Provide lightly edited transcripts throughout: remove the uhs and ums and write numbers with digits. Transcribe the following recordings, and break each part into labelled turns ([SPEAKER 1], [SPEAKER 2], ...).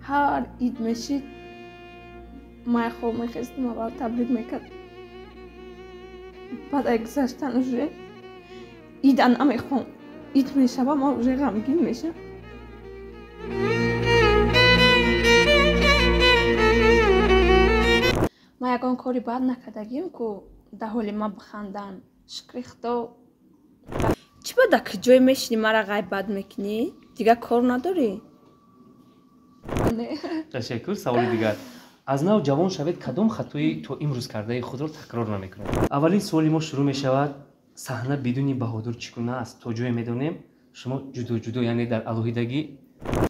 [SPEAKER 1] Ҳар ид мешид, ман хоб мехестам, аввал табрик мекард. Баъд ай гузаштан уже ида намехоҳам. Ид мешава, ман уже ғамгин мешавам. Ман ягон кори бад накардагим, ку дар ҳоли ман биханданд. Шукри Худо. Чӣ ба дар куҷое мешинӣ, мара ғайбат мекунӣ? Дигар кор надорӣ?
[SPEAKER 2] Ташаккур. Саволи дигар: аз нав ҷавон шавед, кадом хатои то имрӯз кардаи худро такрор намекунед? Аввалин суоли мо шурӯъ мешавад: саҳна бидуни Баҳодур чӣ гуна аст? То ҷое медонем, шумо ҷудо ҷудо, яъне дар алоҳидагӣ.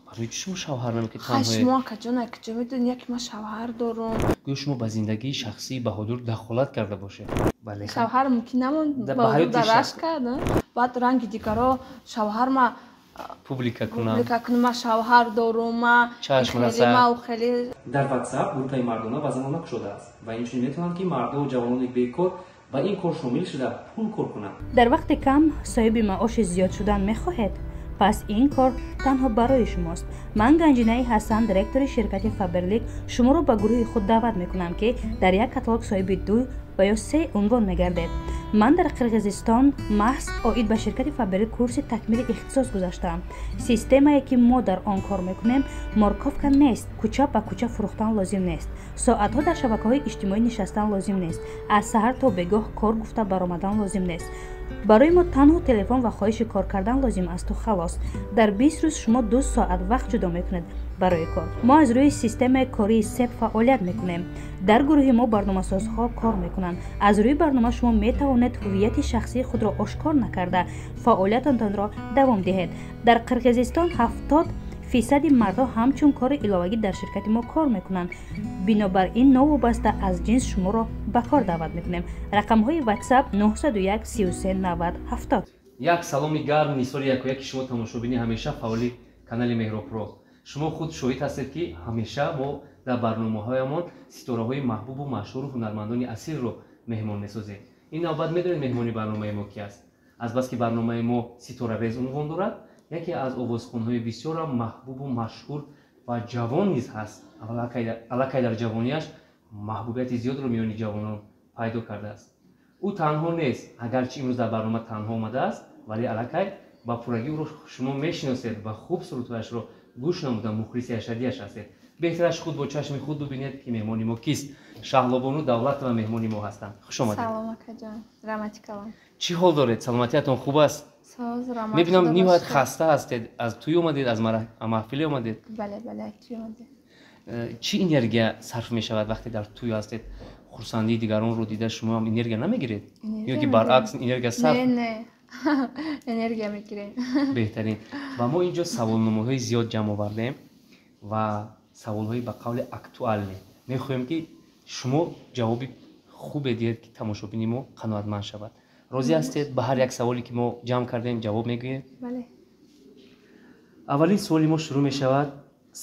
[SPEAKER 2] Барои чӣ шумо шавҳар намекунед?
[SPEAKER 1] Хай, шумо акаҷон, куҷо медонед, яке ман шавҳар дорум.
[SPEAKER 2] Гӯё шумо ба зиндагии шахсии Баҳодур дахолат карда бошед. Бале,
[SPEAKER 1] шавҳар мумкин намонд, Баҳодур дар рашк кард. Баъд ранги дигаро шавҳар ма
[SPEAKER 2] публика кунам,
[SPEAKER 1] публика кунам, ман шавҳар дорум, ма
[SPEAKER 2] чашм расад.
[SPEAKER 1] Ма хеле.
[SPEAKER 2] Дар WhatsApp группаи мардона ва занона кушодааст ва инчунин метавонанд, ки мардову ҷавонони бекор ба ин кор шомил шуда, пул кор кунанд.
[SPEAKER 3] Дар вақти кам соҳиби маоши зиёд шудан мехоҳед? Пас ин кор танҳо барои шумост. Ман, Ганҷинаи Ҳасан, директори ширкати Фаберлик, шуморо ба гурӯҳи худ даъват мекунам, ки дар як каталог соҳиби ду ва ё се унвон мегардед. Ман дар Қирғизистон маҳз оид ба ширкати Фаберлик курси такмили ихтисос гузаштаам. Системае, ки мо дар он кор мекунем, морковка нест, кӯча ба кӯча фурӯхтан лозим нест, соатҳо дар шабакаҳои иҷтимоӣ нишастан лозим нест, аз саҳар то бегоҳ кор гуфта баромадан лозим нест. Барои мо танҳо телефон ва хоҳиши кор кардан лозим асту халос. Дар 20 рӯз шумо 2 соат вақт ҷудо мекунед барои кор. Мо аз рӯи системаи кории СЕП фаъолият мекунем. Дар гурӯҳи мо барномасозҳо кор мекунанд. Аз рӯи барнома шумо метавонед ҳуввияти шахсии худро ошкор накарда, фаъолиятатонро давом диҳед. Дар Қирғизистон 70 фисади мардҳо ҳамчун кори иловагӣ дар ширкати мо кор мекунанд. Бинобар ин, новобаста аз ҷинс шуморо ба кор даъват мекунем. Рақамҳои WhatsApp: 901 33 90 70.
[SPEAKER 2] Як саломи гарм нисори якояки шумо, тамошобини ҳамеша фаъоли канали Меҳробпро. Шумо худ шоҳид ҳастед, ки ҳамеша мо дар барномаҳоямон ситораҳои маҳбубу машҳуру ҳунармандони асилро меҳмон месозем. Ин навбат медонед, меҳмони барномаи мо ки аст? Азбаски барномаи мо «Ситорарез» унвон дорад, яке аз овозхонҳои бисёрам маҳбубу машҳур ва ҷавон низ ҳаст. Аллакай дар ҷавонияш маҳбубияти зиёдро миёни ҷавонон пайдо кардааст. Ӯ танҳо нест, агарчи имрӯз дар барнома танҳо омадааст, вале аллакай ба пуррагӣ ӯро шумо мешиносед ва хуб сурудҳояшро гӯш намуда, мухлиси ашадияш ҳастед. Беҳтараш худ бо чашми худ бубинед, ки меҳмони мо кист. Шаҳлобону Давлатова меҳмони мо ҳастанд. Хуш омадед.
[SPEAKER 1] Салом, акаҷон, раҳмати калон.
[SPEAKER 2] Чӣ ҳол доред? Саломатиятон хуб аст?
[SPEAKER 1] Соз, раҳмат.
[SPEAKER 2] Мебинам, ниҳоят хаста ҳастед. Аз тӯй омадед, аз маҳфиле омадед?
[SPEAKER 1] Бале, тӯй омадем.
[SPEAKER 2] Чӣ энергия сарф мешавад, вақте дар тӯй ҳастед? Хурсандии дигаронро дида, шумо ҳам энергия намегиред ё ки баръакс энергия сарф?
[SPEAKER 1] Не, энергия мегирем.
[SPEAKER 2] Беҳтарин. Ва мо инҷо саволномаҳои зиёд ҷамъ овардем ва саволҳои ба қавли актуальный. Мехоҳем, ки шумо ҷавоби хубе диҳед, ки тамошобини мо қаноатманд шавад. Розӣ ҳастед, ба ҳар як саволе, ки мо ҷамъ кардем, ҷавоб мегӯем?
[SPEAKER 1] Бале.
[SPEAKER 2] Аввалин суоли мо шурӯъ мешавад: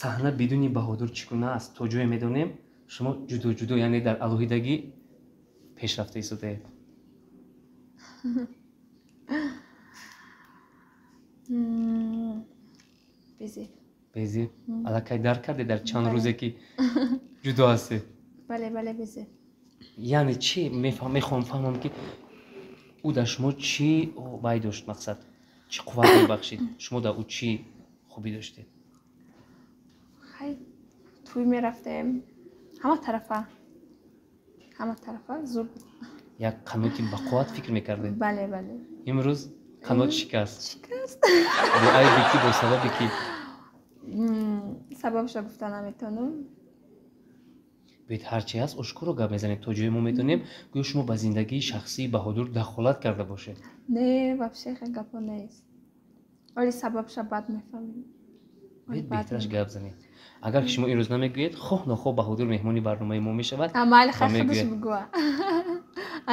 [SPEAKER 2] саҳна бидуни Баҳодур чӣ гуна аст? То ҷое медонем, шумо ҷудо ҷудо, яъне дар алоҳидагӣ пеш рафта истодаед.
[SPEAKER 1] Безеб.
[SPEAKER 2] Безеб. Аллакай дарк кардед дар чанд рӯзе, ки ҷудо ҳастед?
[SPEAKER 1] Бале, безеб.
[SPEAKER 2] Яъне чӣ? Мехоҳам фаҳмам, ки ӯ дар шумо чӣ вай дошт, мақсад, чӣ қувват мебахшид, шумо дар ӯ чӣ хубӣ доштед?
[SPEAKER 1] Хай, тӯй мерафтем, ҳама тарафа, ҳама тарафа зур буд.
[SPEAKER 2] Як қаноти бақувват фикр мекардед?
[SPEAKER 1] Бале.
[SPEAKER 2] Имрӯз қанот шикаст.
[SPEAKER 1] Шикаст.
[SPEAKER 2] Бо айби ки, бо сабаби ки?
[SPEAKER 1] Сабабша гуфта наметавонам.
[SPEAKER 2] Биёед, ҳарчи ҳаст, ошкоро гап мезанем. То ҷое мо медонем, гӯё шумо ба зиндагии шахсии Баҳодур дахолат карда бошед.
[SPEAKER 1] Не, вообще хел гапо нест, вале сабабша бад мефаҳмем.
[SPEAKER 2] Биёед, беҳтараш гап занед. Агар ки шумо имрӯз намегӯед, хоҳ нохоҳ Баҳодур меҳмони барномаи мо мешавад.
[SPEAKER 1] Майли, хай, худаш бигӯа,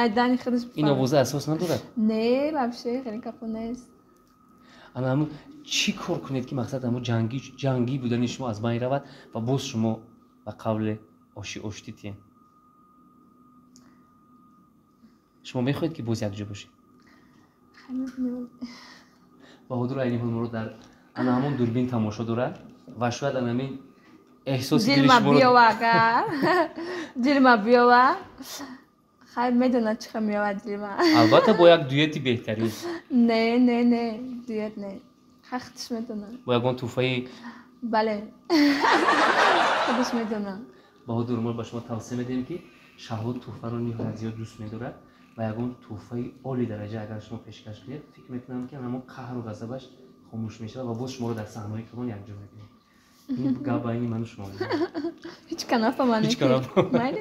[SPEAKER 1] айдани худаш.
[SPEAKER 2] Ин овоза асос надорад?
[SPEAKER 1] Не, вообще хеле гапо нест.
[SPEAKER 2] Ана ҳамун чӣ кор кунед, ки мақсад, ҳамун ҷангӣ будани шумо аз байн равад ва боз шумо ба қавле оши оштӣ тием? Шумо мехоҳед, ки боз якҷо бошед? Баҳодур айни ҳол моро дар ана ҳамон дурбин тамошо дорад ва шояд ана ҳамин Эҳсоси
[SPEAKER 1] дилма биёва, агар дилма биёва, хай, медонад, чӣ хел меёвад дилма.
[SPEAKER 2] Албатта, бо як дуэти беҳтарин.
[SPEAKER 1] Не, не, не, дуэт не, хай, худаш медонад.
[SPEAKER 2] Бо ягон тӯҳфаи.
[SPEAKER 1] Бале, худаш медонад.
[SPEAKER 2] Баҳодур, мо ба шумо тавсия медиҳем, ки Шаҳло тӯҳфаро ниҳоят зиёд дӯст медорад ва ягон тӯҳфаи оли дараҷа агар шумо пешкаш кунед, фикр мекунам, ки ҳамон қаҳру ғазабаш хомӯш мешавад ва боз шуморо дар саҳнаҳои калон якҷо мебинем. Ин гап байни ману шумо.
[SPEAKER 1] Ҳеҷ ка нафаҳмад.
[SPEAKER 2] Ҳеҷ ка нафаҳмад.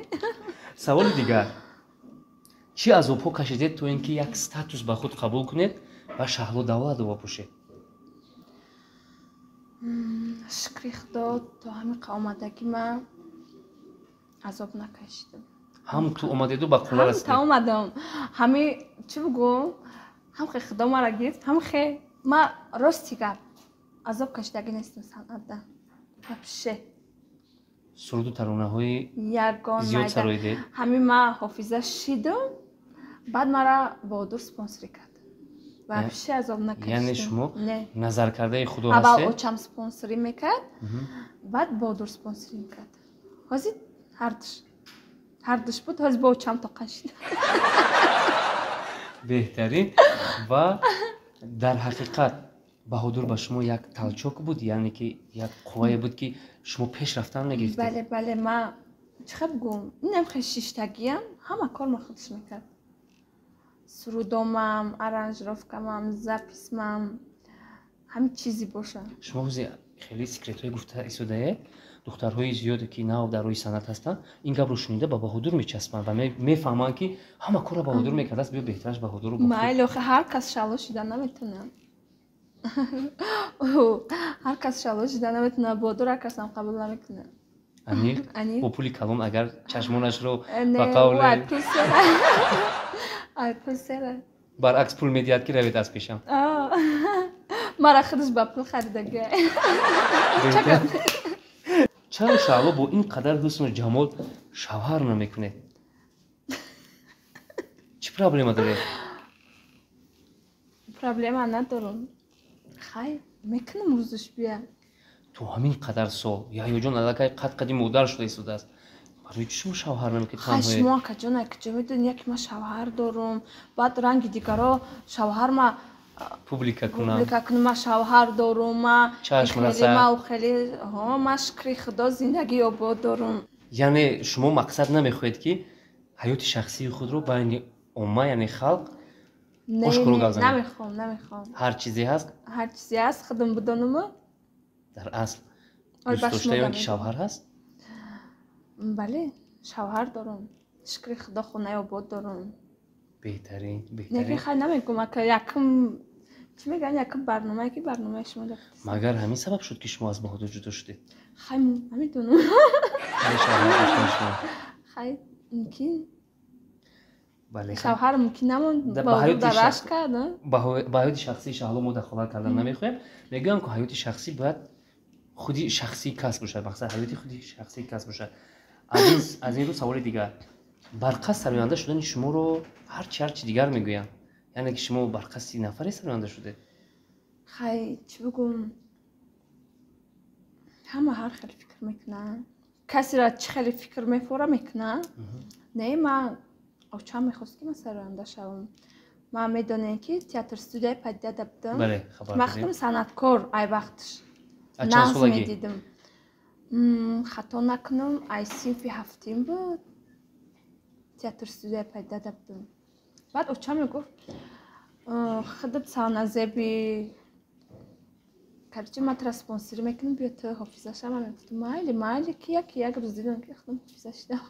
[SPEAKER 2] Саволи дигар: чӣ азобҳо кашидед, то ин ки як статус ба худ қабул кунед ва Шаҳло Давлатова бошед?
[SPEAKER 1] Шукри Худо, то ҳамин омадагӣ ман азоб накашидам.
[SPEAKER 2] Ҳам ту омадеду ба қулла расидед?
[SPEAKER 1] Та омадам, ҳами чӣ бугӯм, ҳам хе Худо мара гирифт, ҳам хе ма. Рости гап, азоб кашидагӣ нестам санъатда вообще.
[SPEAKER 2] Суруду таронаҳои
[SPEAKER 1] ягон
[SPEAKER 2] зиёд сароидед.
[SPEAKER 1] Ҳамин ма ҳофиза шидум, баъд мара Баҳодур спонсорӣ кард, вообще азоб накашидам.
[SPEAKER 2] Яъне шумо назаркардаи Худо
[SPEAKER 1] аввал
[SPEAKER 2] ҳастед?
[SPEAKER 1] Очам спонсорӣ мекард, баъд Баҳодур спонсорӣ мекард. Ҳозир ҳардуш, ҳардуш буд, ҳозир бо очам тоқа шид.
[SPEAKER 2] Беҳтарин. Ва дар ҳақиқат Баҳодур ба шумо як толчок буд, яъне ки як қуввае буд, ки шумо пеш рафтан мегирифтед?
[SPEAKER 1] Бале, бале. Ма чӣ хел бигӯм, инам хел шиштагиам, ҳама кор ма худаш мекард: сурудомам, аранжировкамам, записьмам, ҳамин чизе боша.
[SPEAKER 2] Шумо ҳози хеле секретҳое гуфта истодаед. Духтарҳои зиёде, ки нав дар рӯи санъат ҳастанд, ин гапро шунида, ба Баҳодур мечаспанд ва мефаҳманд, ки ҳама корро Баҳодур мекардааст, биё, беҳтараш Баҳодурро.
[SPEAKER 1] Майли, охи ҳар кас шало шида наметавонад, ҳар кас шало шида наметавонад. Баҳодур ҳар касам қабул намекунад.
[SPEAKER 2] Аниқ, бо пули калон агар чашмонашро
[SPEAKER 1] ба
[SPEAKER 2] ба қавле
[SPEAKER 1] ай пул сера.
[SPEAKER 2] Баръакс, пул медиҳад, ки равед аз пешам.
[SPEAKER 1] Мара худаш ба пул харидага.
[SPEAKER 2] Чаро Шаҳло бо ин қадар ҳусну ҷамол шавҳар намекунед? Чӣ проблема доред?
[SPEAKER 1] Проблема надорам, хай, мекунам, рӯзаш бия.
[SPEAKER 2] То ҳамин қадар сол Яҳёҷон аллакай қад қади модар шуда истодааст. Барои чӣ шумо шавҳар намекунед?
[SPEAKER 1] Хай, шумо, акаҷон, акаҷон, медонӣ, яке ма шавҳар дорум, баъд ранги дигаро шавҳар ма
[SPEAKER 2] публика кунам.
[SPEAKER 1] Публика кунам, ма шавҳар дорум, ма
[SPEAKER 2] чашм расад.
[SPEAKER 1] Ма хеле, ма, шукри Худо, зиндагии обод дорум.
[SPEAKER 2] Яъне шумо мақсад намехоҳед, ки ҳаёти шахсии худро байни омма, яъне халқ ошкоро гап занед?
[SPEAKER 1] Намехоҳам, намехоҳам.
[SPEAKER 2] Ҳар чизе ҳаст.
[SPEAKER 1] Ҳар чизе ҳаст, худам бидонаму.
[SPEAKER 2] Дар асл дӯстдоштаи он ки шавҳар ҳаст?
[SPEAKER 1] Бале, шавҳар дорум, шукри Худо, хонаи обод дорум.
[SPEAKER 2] Беҳтарин.
[SPEAKER 1] Беҳтарин. Хай, намегӯм, ака, якум чӣ мегӯянд, якум барномае, ки барномаи шумо.
[SPEAKER 2] Магар ҳамин сабаб шуд, ки шумо аз Баҳодур ҷудо шудед?
[SPEAKER 1] Хай, намедонам. Хай, мумкин. Шавҳар мумкин намонд, дараш кард.
[SPEAKER 2] Ба ҳаёти шахсии Шаҳло мо дахолат кардан намехоҳем. Мегӯям, ки ҳаёти шахсӣ бояд худи шахсии кас бошад, мақсад ҳаёти худи шахсии кас бошад. Аз ин рӯ саволи дигар: барқасд сароянда шудани шуморо ҳарчи ҳарчи дигар мегӯянд, яъне ки шумо барқасди нафаре сароянда шудед?
[SPEAKER 1] Хай, чӣ бигӯм, ҳама ҳар хел фикр мекунанд, касеро чӣ хеле фикр мефора мекунад. Не, ман очам мехост, ки ман сароянда шавам. Ман медонем, ки театр студияи Падида будам. Ман худам санъаткор ай вақтш нағз медидам. Хато накунам, ай синфи ҳафтим буд, театр студияи Падида будам. Баъд очам мегуфт: «Худат саҳназеби, короче, ман тура спонсорӣ мекунам, биё, ту ҳофиза шава». Ман мегуфтам: «Майли, майли». Ки яки як рӯз дидам, ки худам ҳофиза шидам.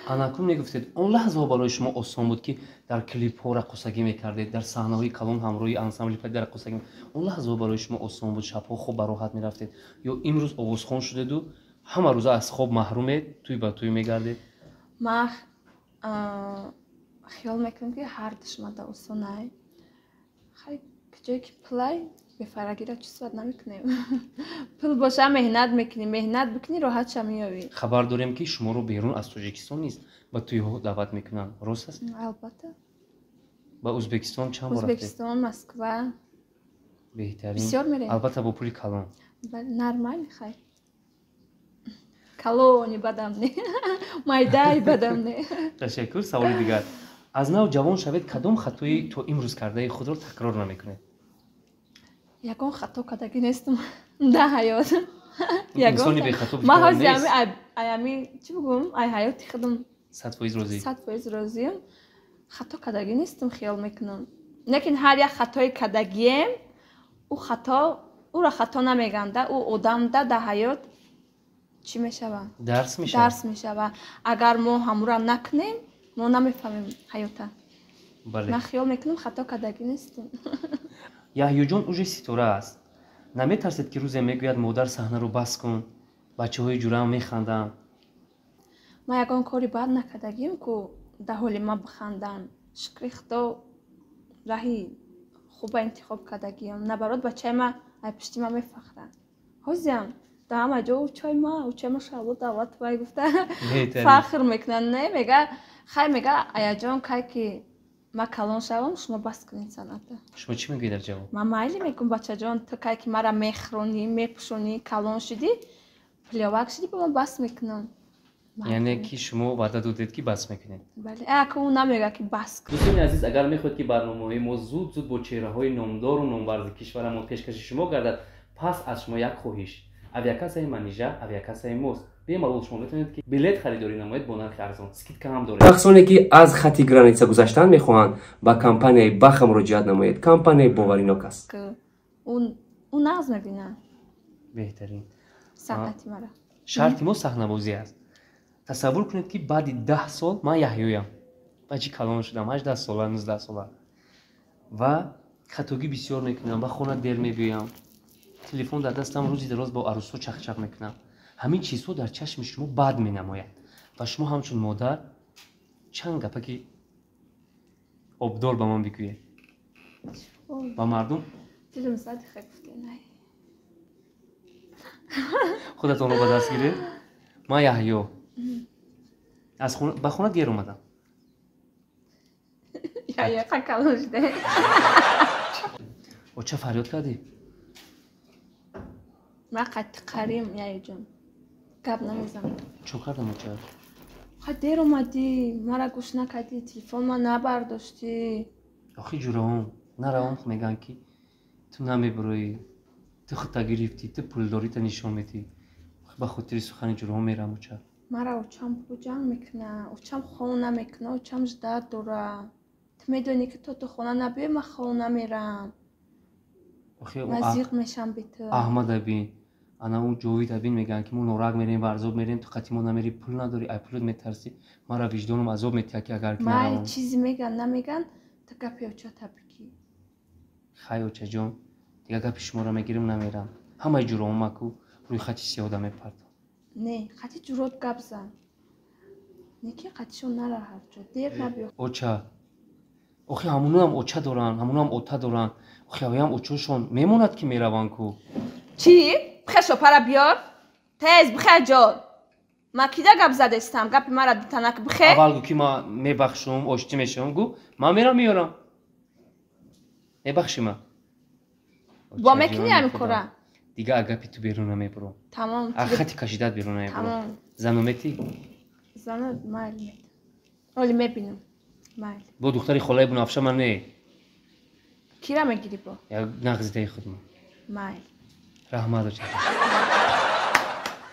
[SPEAKER 2] Анакун мегуфтед, он лаҳзаҳо барои шумо осон буд, ки дар клипҳо раққосагӣ мекардед, дар саҳнаҳои калон ҳамроҳи ансамбли Падида раққосагӣ. Он лаҳзаҳо барои шумо осон буд, шабҳо хоб бароҳат мерафтед ё имрӯз овозхон шудеду ҳама рӯза аз хоб маҳрумед, тӯй ба тӯй мегардед?
[SPEAKER 1] Ман хиёл мекунам, ки ҳардуш мада осонай. Хай, ҷое ки пулай, бефарагиро чувствовать намекунем. Пул боша, меҳнат мекунӣ, меҳнат бикунӣ, роҳатша меёвӣ.
[SPEAKER 2] Хабар дорем, ки шуморо берун аз Тоҷикистон низ ба тӯйҳо даъват мекунанд, рост аст?
[SPEAKER 1] Албатта.
[SPEAKER 2] Ба Ӯзбекистон чанд бор рафтед?
[SPEAKER 1] Ӯзбекистон, Москва.
[SPEAKER 2] Беҳтарин.
[SPEAKER 1] Бисёр мерем.
[SPEAKER 2] Албатта, бо пули калон.
[SPEAKER 1] Нормально, хай. Калони бадам не, майдаи бадам не.
[SPEAKER 2] Ташаккур. Саволи дигар: аз нав ҷавон шавед, кадом хатои то имрӯз кардаи худро такрор намекунед?
[SPEAKER 1] Ягон хато кардагӣ нестам дар ҳаёт.
[SPEAKER 2] Инсони бехато
[SPEAKER 1] Ман ҳозир ами чӣ бигӯм, ай ҳаёти худам
[SPEAKER 2] 100% розӣ.
[SPEAKER 1] 100% розиам. Хато кардагӣ нестам, хиёл мекунам. Лекин ҳар як хатои кардагием, ӯ хато, ӯро хато намеганда, ӯ одамда дар ҳаёт чӣ мешава?
[SPEAKER 2] Дарс мешава.
[SPEAKER 1] Дарс мешава. Агар мо ҳамура накунем, мо намефаҳмем ҳаёта. Ман хиёл мекунам, хато кардагӣ нестам.
[SPEAKER 2] Яҳёҷон уже ситора аст. Наметарсед, ки рӯзе мегӯяд: «Модар, саҳнаро бас кун, бачаҳои ҷураам механданд»?
[SPEAKER 1] Ман ягон кори бад накардагим, ку дар ҳоли ман биханданд. Шукри Худо, раҳи хуба интихоб кардагиам. Наоборот, бачаи ма ай пишти ма мефахранд. Ҳозиам дар ҳама ҷо «Учаи ма, учаи ма Шаҳло Давлатова» гуфта фахр мекунанд. Не, мега, хай, мега, аяҷон, кай ки ман калон шавам, шумо бас кунед санъата.
[SPEAKER 2] Шумо чӣ мегӯед дар ҷавоб?
[SPEAKER 1] Ман майли мегӯм: «Бачаҷон, ту кай ки мара мехӯронӣ, мепӯшонӣ, калон шудӣ, пилёвак шудӣ, ба ман бас мекунам».
[SPEAKER 2] Яъне ки шумо ваъда додед, ки бас мекунед?
[SPEAKER 1] Бале, ака, ӯ намега, ки бас кун.
[SPEAKER 2] Дӯстони азиз, агар мехоҳед, ки барномаҳои мо зуд зуд бо чеҳраҳои номдору номбарзи кишварамон пешкаши шумо гардад, пас аз шумо як хоҳиш: авиакассаи Манижа авиакассаи мост. Бемалол шумо метавонед, ки билет харидорӣ намоед бо нархи арзон, скидка ҳам доред. Шахсоне, ки аз хати граница гузаштан мехоҳанд, ба компанияи Баха муроҷиат намоед. Компанияи боваринок аст.
[SPEAKER 1] Ӯ нағз мебинад.
[SPEAKER 2] Беҳтарин.
[SPEAKER 1] Санъати мара.
[SPEAKER 2] Шарти мо саҳнабозӣ аст. Тасаввур кунед, ки баъди 10 сол ман Яҳёям, бачи калон шудам, 18 сола, 19 сола, ва хатогӣ бисёр мекунам, ба хона дер мебиёям, телефон дар дастам, рӯзи дароз бо арӯсҳо чахчах мекунам. Ҳамин чизҳо дар чашми шумо бад менамояд ва шумо ҳамчун модар чанд гапаки обдор ба ман бигӯед, ба мардум.
[SPEAKER 1] Дилам зад, хай гуфтенай.
[SPEAKER 2] Худатонро ба даст гиред. Ман Яҳё ба хона дер омадам.
[SPEAKER 1] Яҳё калон шуде.
[SPEAKER 2] Оча, фарёд кардӣ?
[SPEAKER 1] Ман қатъи қарим, Яҳёҷон, гап намезанам.
[SPEAKER 2] Чо кардам, оча?
[SPEAKER 1] Ха, дер омадӣ, мара гӯш накардӣ, телефон ман набардоштӣ.
[SPEAKER 2] Охи ҷураом наравом, мегӯянд, ки ту намебуроӣ, ту худта гирифтӣ, ту пулдорита нишон медиҳӣ. Ба хотири сухани ҷураҳо мерам, оча.
[SPEAKER 1] Мара очам ҷанг мекуна, очам хона мекуна, очам ждать дора. Ту медонӣ, ки то ту хона набиёй, ман хона мерам, ман зиқ мешам би ту.
[SPEAKER 2] Аҳмада бин, ана ӯ Ҷовида бин, мегӯянд, ки мо Норак мерем, Варзоб мерем, ту қати мо намери, пул надорӣ, ай пулот метарсӣ. Мара виҷдонам азоб метиҳад, ки агар
[SPEAKER 1] Майли, чизе меган, намеган, ту гапи очата бигӣ.
[SPEAKER 2] Хай, очаҷон, дигар гапи шуморо мегирам, намерам. Ҳамаи ҷуроомаку рӯи хати сиёҳда мепартам.
[SPEAKER 1] Не, хати ҷурот гап зан, не ки қатишон нара, ҳар ҷо дер набиё.
[SPEAKER 2] Оча, охи ҳамунам оча доранд, ҳамунам ота доранд. Охи аваям очошон мемонад, ки мераванд ку.
[SPEAKER 1] Чӣ? Бихе, шопара биёр, тез бихе ҷон. Ман кида гап задестам? Гапи мара дитанак бихе.
[SPEAKER 2] Аввал гӯ, ки ман мебахшум, оштӣ мешавам, гӯ, ман мерам, меёрам. Мебахши ман?
[SPEAKER 1] Бо мекунӣ ҳамин кора?
[SPEAKER 2] Дига гапи ту берун намебурам.
[SPEAKER 1] Тамом.
[SPEAKER 2] Хати кашидат берун намебурам. Зану метӣ?
[SPEAKER 1] Зану майли, оли мебинам, майли.
[SPEAKER 2] Бо духтари холаи Бунафша ман не.
[SPEAKER 1] Кира мегирӣ бо?
[SPEAKER 2] Як нағзидаи худмон.
[SPEAKER 1] Майли.
[SPEAKER 2] Раҳмат, оча.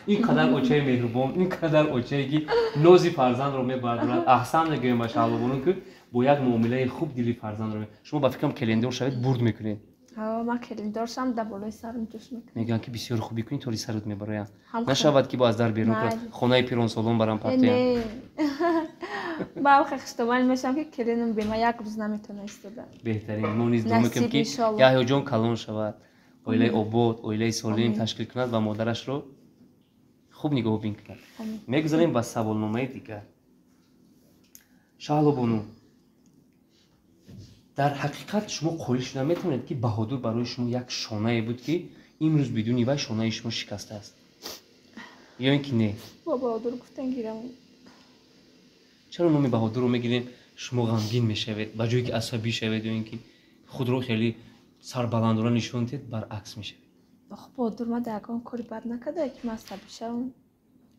[SPEAKER 2] Ин қадар очаи меҳрубон, ин қадар очае, ки нози фарзандро мебардорад. Аҳсан мегӯем ба Шаҳлобону, ки бо як муомилаи хуб дили фарзандро. Шумо ба фикрам келиндор шавед, бурд мекунед.
[SPEAKER 1] Ман келиндор шам, дар болои сарам ҷӯш мекунам.
[SPEAKER 2] Мегӯянд, ки бисёр хубӣ кунӣ, тори сарут мебароянд. Нашавад, ки бо аз дар берун кунад, хонаи пиронсолон барам партоянд.
[SPEAKER 1] Ба охе хуштоман мешавам, ки келинам бема як рӯз наметавона истода.
[SPEAKER 2] Беҳтарин. Мо низ дуо мекунем, ки Яҳёҷон калон шавад, оилаи обод, оилаи солим ташкил кунад ва модарашро хуб нигоҳубин кунад. Мегузарем ба саволномаи дигар. Шаҳлобону, дар ҳақиқат шумо қоил шуда метавонед, ки Баҳодур барои шумо як шонае буд, ки имрӯз бидуни вай шонаи шумо шикастааст, ё ин ки не?
[SPEAKER 1] Бо Баҳодур гуфтан гирам.
[SPEAKER 2] Чаро номи Баҳодурро мегирем, шумо ғамгин мешавед? Ба ҷое ки асабӣ шавед ё ин ки худро хеле сарбаландона нишон диҳед, баръакс мешавед.
[SPEAKER 1] Ох, Баҳодур ма дар ягон кори бад накарда, ки ман асабӣ шавам.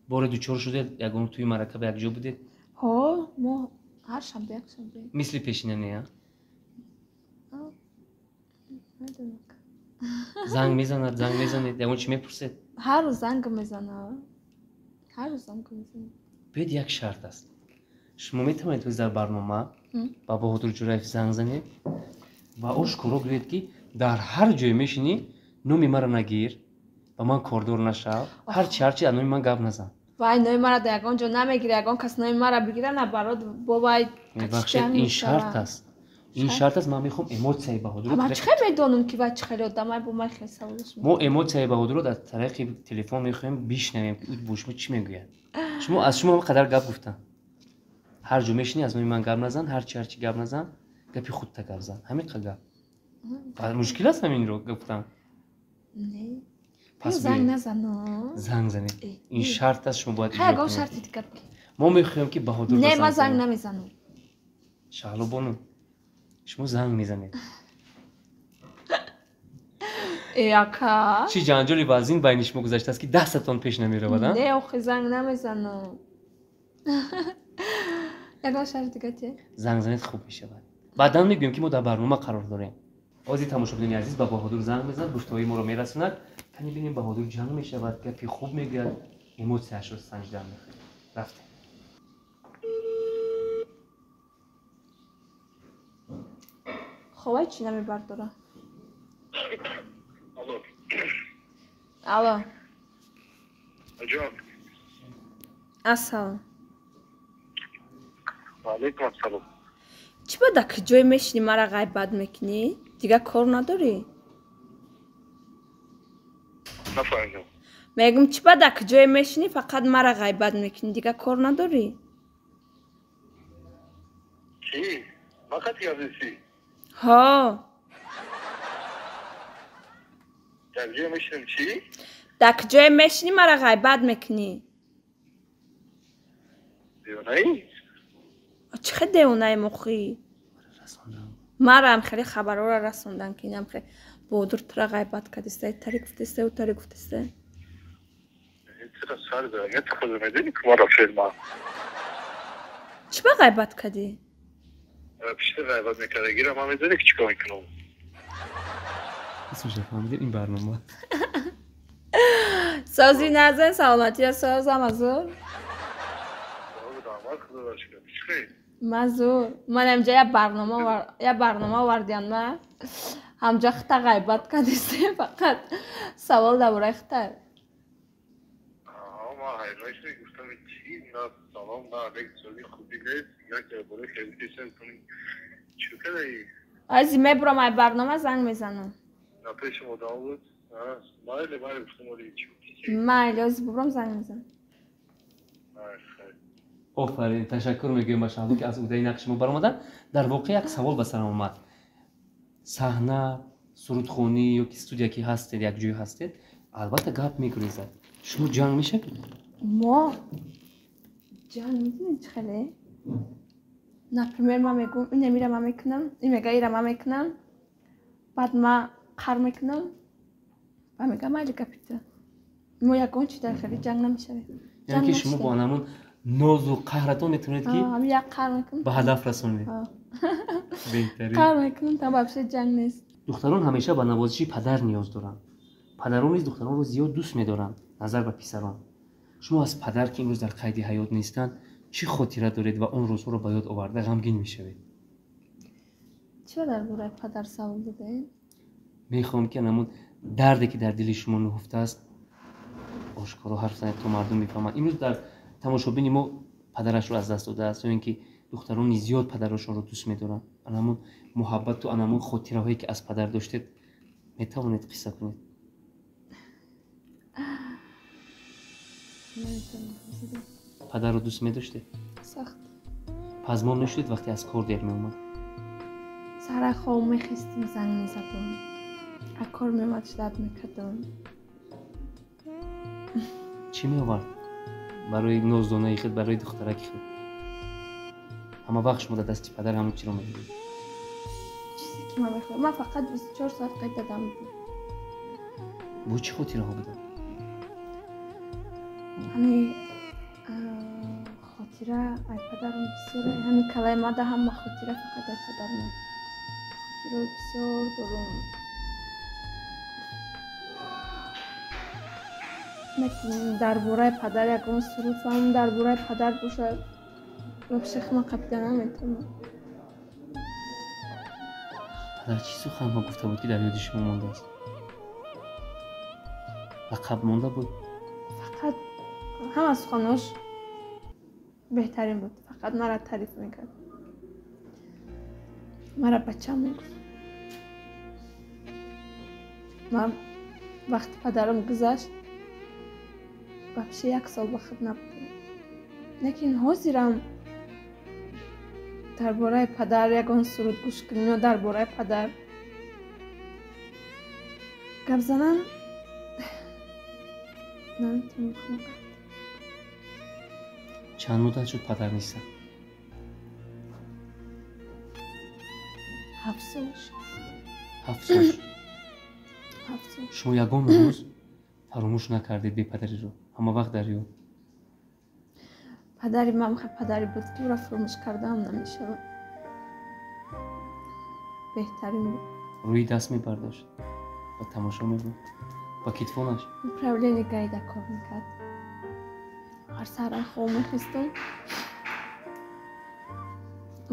[SPEAKER 2] Боре дучор шудед, ягон тӯи маърака ба якҷо будед?
[SPEAKER 1] Ҳо, мо ҳар шанбе, якшанбе.
[SPEAKER 2] Мисли пешина не, а?
[SPEAKER 1] Намедонам.
[SPEAKER 2] Занг мезанад, занг мезанед, ягон чӣ мепурсед?
[SPEAKER 1] Ҳар рӯз занг мезанад. Ҳар рӯз занг мезанад.
[SPEAKER 2] Биёед, як шарт аст. Шумо метавонед ҳоз дар барнома ба Баҳодур Ҷураев занг занед ва ошкоро гӯед, ки дар ҳар ҷое мешинӣ, номи маро нагир, ба ман кордор нашав, ҳарчи ҳарчи аз номи ман гап назан.
[SPEAKER 1] Вай номи мара дар ягон ҷо намегира, ягон кас номи мара бигира, наоборот, бо вай
[SPEAKER 2] Мебахшед, ин шарт аст. Ин шарт аст, ман мехоҳам эмоцияи Баҳодурро.
[SPEAKER 1] Ман чӣ хел медонам, ки вай чӣ хеле одамай, бо ман хел саволаш.
[SPEAKER 2] Мо эмоцияи Баҳодурро дар тариқи телефон мехоҳем бишнавем, ки ӯ бо шумо чӣ мегӯяд. Шумо аз шумо қадар гап гуфтам. Ҳар ҷо мешинӣ, аз номи ман гап назан, ҳарчи ҳарчи гап назан, гапи худта гап зан. Ҳамин қадр гап. Мушкил аст ҳаминро гуфтан?
[SPEAKER 1] Не. Пас занг назанам.
[SPEAKER 2] Занг занед. Ин шарт аст, шумо бояд
[SPEAKER 1] иҷро кунед. Ягон шарти дигар.
[SPEAKER 2] Мо мехоҳем, ки Баҳодур.
[SPEAKER 1] Не, ман занг намезанам.
[SPEAKER 2] Шаҳло бону, шумо занг мезанед.
[SPEAKER 1] Э, ака.
[SPEAKER 2] Чӣ ҷанҷоли вазин байни шумо гузаштааст, ки дастатон пеш намеравад, а?
[SPEAKER 1] Не, охи, занг намезанам. Ягон шарти дигар чи?
[SPEAKER 2] Занг занед, хуб мешавад. Баъдан мегӯем, ки мо дар барнома қарор дорем. Ҳозир тамошобинони азиз ба Баҳодур занг мезанад, гуфтаҳои моро мерасонад. Кани бинем, Баҳодур ҷанг мешавад, гапи хуб мегӯяд, эмоцияшро санҷидан мехоҳем. Рафтем.
[SPEAKER 1] Хоб, вай чӣ намебардора?
[SPEAKER 4] Алло.
[SPEAKER 1] Алло.
[SPEAKER 4] Ҷон.
[SPEAKER 1] Ассалом.
[SPEAKER 4] Ва алайкум ассалом.
[SPEAKER 1] Чӣ ба дар куҷое мешинӣ, мара ғайбат мекунӣ? Дигар кор надорӣ?
[SPEAKER 4] Нафаҳмидам.
[SPEAKER 1] Мегӯм, чӣ ба дар куҷое мешинӣ, фақат мара ғайбат мекунӣ, дигар кор надорӣ?
[SPEAKER 4] Чӣ? Фақат язисӣ?
[SPEAKER 1] Ҳо.
[SPEAKER 4] Дар ҷое мешинам чӣ?
[SPEAKER 1] Дар куҷое мешинӣ, мара ғайбат мекунӣ?
[SPEAKER 4] Девонаӣ?
[SPEAKER 1] Чӣ хел девонаем охӣ? Марам хеле хабарҳоро расондан, ки инам хеле Баҳодур тура ғайбат кардиста, тари гуфтиста, ӯ тари гуфтиста.
[SPEAKER 4] Чира сар дора, не, ту худо медонӣ, ки маро филма.
[SPEAKER 1] Чӣ ба ғайбат кардӣ?
[SPEAKER 4] Пишта ғайбат мекарда, гира ман медонӣ, ки чӣ кор мекунам.
[SPEAKER 2] Исмаша фаҳмидем, ин барнома.
[SPEAKER 1] Сози назан, саломатия, созам азур. Мазур. Ман ҳамҷа як барнома овардиям, ма ҳамҷа хита ғайбат кардистем, фақат савол дар бораи хита.
[SPEAKER 4] Ман ҳайрон шудам, гуфтам, чӣ, на салом, на алейк, сози хуби нест, як бораи хеле чӣ кардаӣ?
[SPEAKER 1] Ази мебурам ай барнома, занг мезанам.
[SPEAKER 4] На пеши одам буд. Майли, майли, гуфтам, оли чӣ?
[SPEAKER 1] Майли, ози бубрам, занг мезанам.
[SPEAKER 2] Офарин, ташаккур мегӯем ба Шаҳло, ки аз уҳдаи нақши мо баромаданд. Дар воқеъ як савол ба сарам омад. Саҳна, сурудхонӣ ё ки студия ки ҳастед, якҷоя ҳастед, албатта гап мегурезад. Шумо ҷанг мешавед?
[SPEAKER 1] Мо ҷанг медонед чӣ хеле? Например, ман мегӯм, ин ира ман мекунам, ин мега, ира ман мекунам, баъд ман қар мекунам ва мегӯям, майли, гапи ту. Мо ягон чи дар хеле ҷанг намешавем.
[SPEAKER 2] Яъне ки шумо бо анамун нозу қаҳратон метавонед, ки
[SPEAKER 1] як қар мекунам,
[SPEAKER 2] ба ҳадаф расонед. Беҳтарин.
[SPEAKER 1] Қар мекунам, та вообще ҷанг нест.
[SPEAKER 2] Духтарон ҳамеша ба навозиши падар ниёз доранд. Падарон низ духтаронро зиёд дӯст медоранд назар ба писарон. Шумо аз падар, ки имрӯз дар қайди ҳаёт нестанд, чӣ хотира доред ва он рӯзҳоро ба ёд оварда ғамгин мешавед?
[SPEAKER 1] Чӣ дар бораи падар савол додем?
[SPEAKER 2] Мехоҳам, ки анамун дарде, ки дар дили шумо нуҳуфтааст, ошкоро ҳарф занед, то мардум бифаҳманд. Имрӯз дар тамошобини мо падарашро аз даст додааст ё ин ки духтарони зиёд падарашонро дӯст медоранд. Анамун муҳаббату анамун хотираҳое, ки аз падар доштед, метавонед қисса кунед? Падарро дӯст медоштед?
[SPEAKER 1] Сахт.
[SPEAKER 2] Пазмон мешудед, вақте аз кор дер меомад?
[SPEAKER 1] Сара хоб мехестим, занг мезадам. А кор меомад, ждать мекардам.
[SPEAKER 2] Чӣ меовард барои ноздонаи худ, барои духтараки худ? Ҳама вақт шумо дар дасти падар ҳамон чиро медидед?
[SPEAKER 1] Чизе ки ман мехоҳам, ман фақат 24 соат қайд дадам.
[SPEAKER 2] Бо чӣ хотираҳо буданд?
[SPEAKER 1] Ҳами Хотира ай падарам бисёр, ҳамин калаи мада ҳама хотира фақат ай падарам. Хотираи бисёр дорум. Дар бораи падар ягон суруд фаҳмам, дар бораи падар бошад, вообще ман қапида наметавонам.
[SPEAKER 2] Падар чӣ суханҳо гуфта буд, ки дар ёди шумо мондааст? Лақаб монда буд?
[SPEAKER 1] Фақат ҳама суханҳош беҳтарин буд, фақат маро таъриф мекард. Маро бачам мегуфт. Ман вақти падарам гузашт, вообще як сол ба худ набудам. Лекин ҳозирам дар бораи падар ягон суруд гӯш кунем ё дар бораи падар гап занам, наметавонам.
[SPEAKER 2] Чанд муддат шуд падар нестанд?
[SPEAKER 1] 7 сол шуд.
[SPEAKER 2] 7 сол шуд.
[SPEAKER 1] 7 сол.
[SPEAKER 2] Шумо ягон рӯз фаромӯш накардед бепадариро? Ҳама вақт дар ёд?
[SPEAKER 1] Падари ман падаре буд, ки ӯро фаромӯш кардаам намешавад. Беҳтарин буд.
[SPEAKER 2] Рӯи даст мебардошт ва тамошо мебуд ба китфонаш.
[SPEAKER 1] Управление гайда кор мекард. Ҳар саҳар хоб мехестам,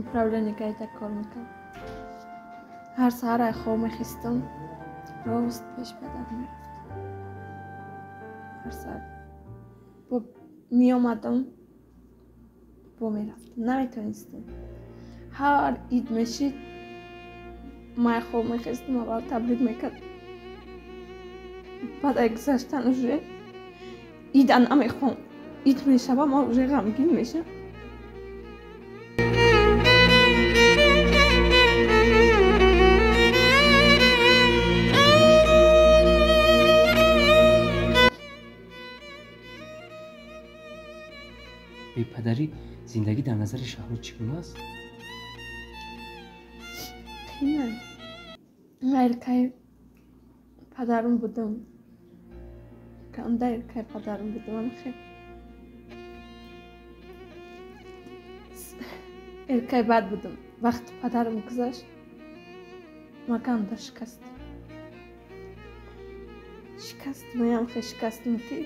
[SPEAKER 1] управление гайда кор мекард. Ҳар саҳар хоб мехестам, рост пеш падар мерафтам. Ҳар саҳар бо меомадам, бо мерафтам. Наметавонистам. Ҳар ид мешид, ман хоб мехестам, аввал таблиғ мекард. Баъд ай гузаштан уже ида намехоҳам. Ид мешавам, ман уже ғамгин мешавам.
[SPEAKER 2] Бепадарӣ зиндагӣ дар назари Шаҳло чӣ гуна аст?
[SPEAKER 1] Қина. Ғайркай падарам будам. Канда эркай падарам будам. Хе. Эркай бад будам. Вақти падарам гузашт, ман канда шикастам. Шикастам, ям хе шикастам ки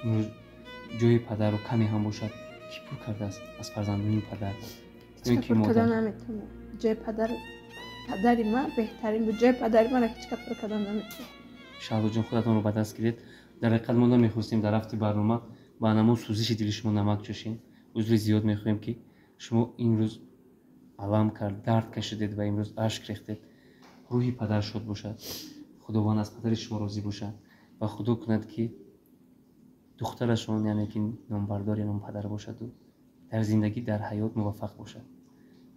[SPEAKER 2] имрӯз ҷои падарро каме ҳам бошад, кӣ пур кардааст аз фарзандони падар?
[SPEAKER 1] Ҳеҷ пур карда наметавонам. Ҷои падар, падари ман беҳтарин буд. Ҷои падари маро ҳеҷ кас пур карда наметавонад.
[SPEAKER 2] Шаҳлоҷон, худатонро ба даст гиред. Дар ҳақиқат мо намехостем дар рафти барнома ба ҳамон сӯзиши дили шумо намак чӯшем. Узри зиёд мехоҳем, ки шумо имрӯз алам кард, дард кашидед ва имрӯз ашк рехтед. Рӯҳи падар шод бошад. Худованд аз падари шумо розӣ бошад ва худо кунад, ки духтарашон, яъне ки номбардор, я номпадар бошаду дар зиндагӣ, дар ҳаёт муваффақ бошад.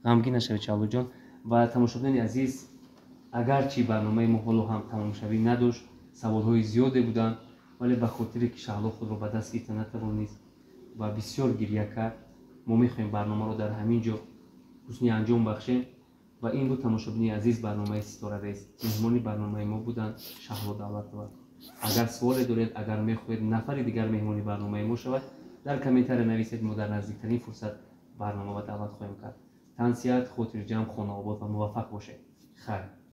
[SPEAKER 2] Ғамгин нашавед, Шаҳлоҷон. Ва тамошобинони азиз, агарчи барномаи мо ҳоло ҳам тамомшавӣ надошт, саволҳои зиёде буданд, вале ба хотире ки Шаҳло худро ба даст гирифта натавонист ва бисёр гирья кард, мо мехоҳем барномаро дар ҳамин ҷо ҳусни анҷом бахшем. Ва ин буд, тамошобини азиз, барномаи Ситорарез. Меҳмони барномаи мо буданд Шаҳло Давлатова. Агар суоле доред, агар мехоҳед нафари дигар меҳмони барномаи мо шавад, дар комментария нависед, мо дар наздиктарин фурсат барнома ба даъват хоҳем кард. Тансиҳат, хотирҷамъ, хонаобод ва муваффақ бошед. Хайр.